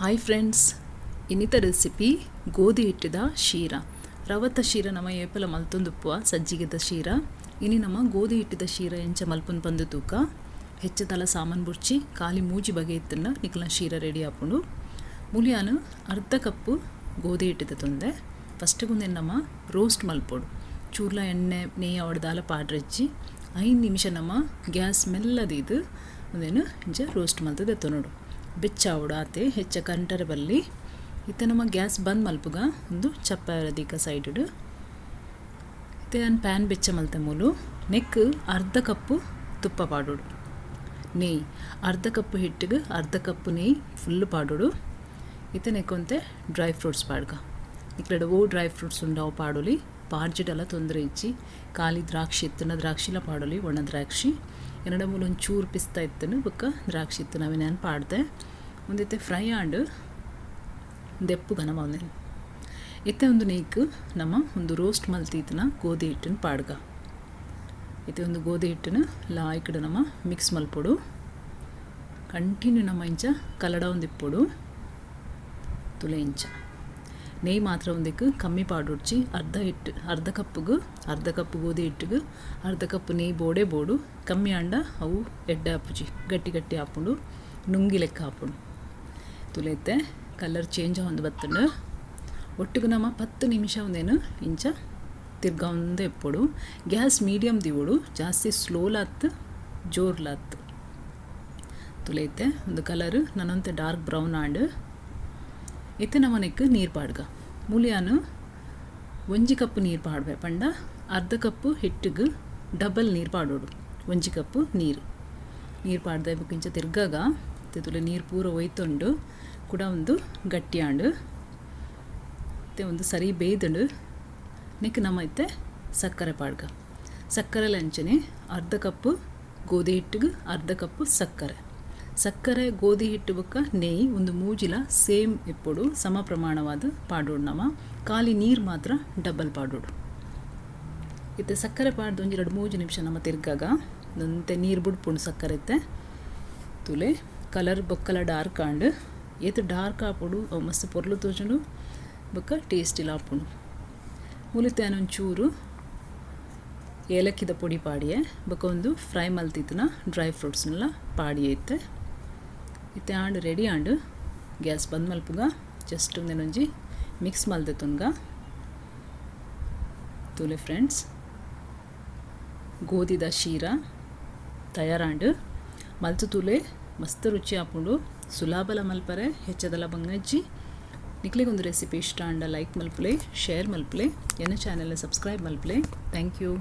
Hi friends, ಇನ್ನಿತ recipe ಗೋಧಿ ಹಿಟ್ಟಿದ ಶೀರ. ರವತ ಶೀರ ನಮ್ಮ ಏಪಲ ಮಲ್ತೊಂದುಪ್ಪುವ ಸಜ್ಜಿಗೆದ ಶೀರ. ಇನಿ ನಮ್ಮ ಗೋಧಿ ಹಿಟ್ಟಿದ ಶೀರ ಎಂಚ ಮಲ್ಪುನ್ ಪಂದು ತೂಕ. ಹೆಚ್ಚ ತಲ ಸಾಮಾನು ಬುಡ್ಚಿ ಖಾಲಿ ಮೂಜಿ ಬಗೆ ಇತ್ತನ್ನ ನಿಕಲ್ನ ಶೀರ ರೆಡಿ ಆಪುಂಡು. ಮುಲಿಯಾನು ಅರ್ಧ ಕಪ್ಪು ಗೋಧಿ ಹಿಟ್ಟಿದ ತೊಂದೆ. ಫಸ್ಟ್ಗೆ ಒಂದೇನು ನಮ್ಮ ರೋಸ್ಟ್ ಮಲ್ಪೊಡು. ಚೂರ್ಲ ಎಣ್ಣೆ ನೆಯ್ಯಿ ಅವಡ್ದಾಲ ಪಾಡ್ರೆಜ್ಜಿ 5 ನಿಮಿಷ ನಮ್ಮ ಗ್ಯಾಸ್ ಮೆಲ್ಲದಿದು ಒಂದೇನು ಇಂಚ ರೋಸ್ಟ್ ಮಲ್ತದೆ ಎತ್ತೊನೋಡು. ಬೆಚ್ಚಾವಡು ಆತೆ ಹೆಚ್ಚ ಕಂಟರ ಬಲ್ಲಿ. ಇತ್ತೆ ನಮ್ಮ ಗ್ಯಾಸ್ ಬಂದ್ ಮಲ್ಪುಗ ಒಂದು ಚಪ್ಪಾರದಿಕ ಸೈಡ್. ಇತ್ತೆ ನಾನು ಪ್ಯಾನ್ ಬೆಚ್ಚ ಮಲ್ತೆ ಮೂಲು ನೆಕ್ ಅರ್ಧ ಕಪ್ಪು ತುಪ್ಪ ಪಾಡೋಡು. ನೆಯ್ಯಿ ಅರ್ಧ ಕಪ್ಪು ಹಿಟ್ಟಿಗೆ ಅರ್ಧ ಕಪ್ಪು ನೆಯ್ಯಿ ಫುಲ್ ಪಾಡೋಡು. ಇತ್ತೆ ನೆಕ್ಕೊಂತೆ ಡ್ರೈ ಫ್ರೂಟ್ಸ್ ಪಾಡ್ಗ. ಇಕ್ಕಡೆ ಓ ಡ್ರೈ ಫ್ರೂಟ್ಸ್ ಉಂಡವು ಪಾಡೋಲಿ, ಪಾಡ್ಜಿಡಲ ತೊಂದರೆ ಇಜ್ಜಿ. ಖಾಲಿ ದ್ರಾಕ್ಷಿ ಇತ್ತನ ದ್ರಾಕ್ಷಿಲ ಪಾಡೋಲಿ, ಒಣ ದ್ರಾಕ್ಷಿ. ಎನ್ನಡ ಮೂಲ ಒಂದು ಚೂರು ಪಿಸ್ತಾ ಇತ್ತನು ಬೊಕ್ಕ ದ್ರಾಕ್ಷಿ ಇತ್ತು ನಾವೇ ನಾನು ಪಾಡ್ದೆ. ಒಂದಿತ್ತೆ ಫ್ರೈ ಆಂಡ್ ದೆಪ್ಪು ನಮ್ಮ ಒಂದೇನು. ಇತ್ತೆ ಒಂದು ನೀಕ್ ನಮ್ಮ ಒಂದು ರೋಸ್ಟ್ ಮಲ್ತೀತನ ಗೋಧಿ ಹಿಟ್ಟನ್ನು ಪಾಡ್ಗ. ಇತ್ತೆ ಒಂದು ಗೋಧಿ ಹಿಟ್ಟನ್ನು ಲಾಯ್ಕಡೆ ನಮ್ಮ ಮಿಕ್ಸ್ ಮಲ್ಪೊಡು. ಕಂಟಿನ್ಯೂ ನಮ್ಮ ಇಂಚ ಕಲಡ ಒಂದು ಇಪ್ಪೊಡು ತುಲೆ ಇಂಚ. ನೆಯ್ಯಿ ಮಾತ್ರ ಒಂದಿಕ್ಕು ಕಮ್ಮಿ ಪಾಡೊಡ್ಚಿ. ಅರ್ಧ ಹಿಟ್ಟು ಅರ್ಧ ಕಪ್ಪುಗು ಅರ್ಧ ಕಪ್ಪು ಗೋಧಿ ಹಿಟ್ಟಿಗೆ ಅರ್ಧ ಕಪ್ಪು ನೆಯ್ಯಿ ಬೋಡೆ ಬೋಡು. ಕಮ್ಮಿ ಆಂಡ ಅವು ಎಡ್ಡೆ ಆಪುಜಿ, ಗಟ್ಟಿ ಗಟ್ಟಿ ಆಪುಂಡು, ನುಂಗಿ ಲೆಕ್ಕ ಆಪುಂಡು. ತುಲೈತೆ ಕಲರ್ ಚೇಂಜ್ ಆವೊಂದು ಬತ್ತುಂಡು. ಒಟ್ಟಿಗೆ ನಮ್ಮ 10 ನಿಮಿಷ ಒಂದೇನು ಇಂಚ ತಿರ್ಗಾವಂದೇ ಇಪ್ಪೊಡು. ಗ್ಯಾಸ್ ಮೀಡಿಯಮ್ ದಿವೋಡು, ಜಾಸ್ತಿ ಸ್ಲೋಲಾತ್ ಜೋರ್ಲಾತ್. ತುಲೈತೆ ಒಂದು ಕಲರ್ ನನ್ನಂತೆ ಡಾರ್ಕ್ ಬ್ರೌನ್ ಆಂಡ್. ಇತ್ತೆ ನಮ್ಮನೆಕ್ ನೀರು ಪಾಡ್ಗ. ಮೂಲಿಯಾನು 1 ಕಪ್ ನೀರು ಪಾಡ್ವೆ ಪಂಡ ಅರ್ಧ ಕಪ್ಪು ಹಿಟ್ಟಿಗೆ ಡಬಲ್ ನೀರು ಪಾಡೋಡು. 1 ಕಪ್ಪು ನೀರು ನೀರು ಪಾಡ್ದೆ ಬೊಕ್ಕ ಇಂಚ ತಿರ್ಗಾಗ ತುಲೆ ನೀರು ಪೂರ ಒಯ್ತುಂಡು ಕೂಡ ಒಂದು ಗಟ್ಟಿ ಆಂಡು. ಇತ್ತೆ ಒಂದು ಸರಿ ಬೇಯ್ದುಂಡು. ನೆಕ್ ನಮ್ಮ ಇತ್ತೆ ಸಕ್ಕರೆ ಪಾಡ್ಗ. ಸಕ್ಕರೆ ಲಂಚನೆ ಅರ್ಧ ಕಪ್ಪು ಗೋಧಿ ಹಿಟ್ಟಿಗೆ ಅರ್ಧ ಕಪ್ಪು ಸಕ್ಕರೆ. ಸಕ್ಕರೆ ಗೋಧಿ ಹಿಟ್ಟು ಬೊಕ್ಕ ನೆಯ್ಯಿ ಒಂದು ಮೂಜಿಲ ಸೇಮ್ ಇಪ್ಪೊಡು, ಸಮ ಪ್ರಮಾಣವಾದ ಪಾಡೋಡು. ನಮ್ಮ ಖಾಲಿ ನೀರು ಮಾತ್ರ ಡಬಲ್ ಪಾಡೋಡು. ಇತ್ತೆ ಸಕ್ಕರೆ ಪಾಡ್ದು ಒಂಜಿ 2-3 ನಿಮಿಷ ನಮ್ಮ ತಿರ್ಗಾಗ ಒಂತೆ ನೀರು ಬುಡ್ಪುಂಡು ಸಕ್ಕರೆ. ಇತ್ತೆ ತುಲೆ ಕಲರ್ ಬೊಕ್ಕಲ ಡಾರ್ಕ್ ಆಂಡ್. ಏತ್ ಡಾರ್ಕ್ ಆಪುಡು ಅವು ಮಸ್ತ್ ಪೊರ್ಲು ತೋಜುಂಡು ಬೊಕ್ಕ ಟೇಸ್ಟಿಲ ಆಪುಂಡು. ಮುಲಿತೆ ಒಂಚೂರು ಏಲಕ್ಕಿದ ಪೊಡಿ ಪಾಡಿಯೆ ಬೊಕ್ಕ ಒಂದು ಫ್ರೈ ಮಲ್ತಿತ್ತನ ಡ್ರೈ ಫ್ರೂಟ್ಸ್ನೆಲ್ಲ ಪಾಡಿಯೆ. ಇತ್ತೆ ಇತ್ತೆ ಆಂಡ್ ರೆಡಿ ಆಂಡ್. ಗ್ಯಾಸ್ ಬಂದ್ ಮಲ್ಪುಗ ಜಸ್ಟ್ ಒಂದೇನೊಂಜಿ ಮಿಕ್ಸ್ ಮಲ್ದೆ ತುನ್ಗ. ತೂಲೆ ಫ್ರೆಂಡ್ಸ್, ಗೋಧಿದ ಶೀರ ತಯಾರಾಂಡ್. ಮಲ್ತು ತೂಲೆ ಮಸ್ತ್ ರುಚಿ ಆಪುಂಡು. ಸುಲಾಬಲ ಮಲ್ಪರೆ ಹೆಚ್ಚದಲ ಬಂಗಜ್ಜಿ. ನಿಕ್ಲೆಗೊಂದು ರೆಸಿಪಿ ಇಷ್ಟ ಆಂಡ ಲೈಕ್ ಮಲ್ಪುಲೆ, ಶೇರ್ ಮಲ್ಪುಲೆ, ಎನ್ನ ಚಾನೆಲ್ ಸಬ್ಸ್ಕ್ರೈಬ್ ಮಲ್ಪುಲೆ. Thank you.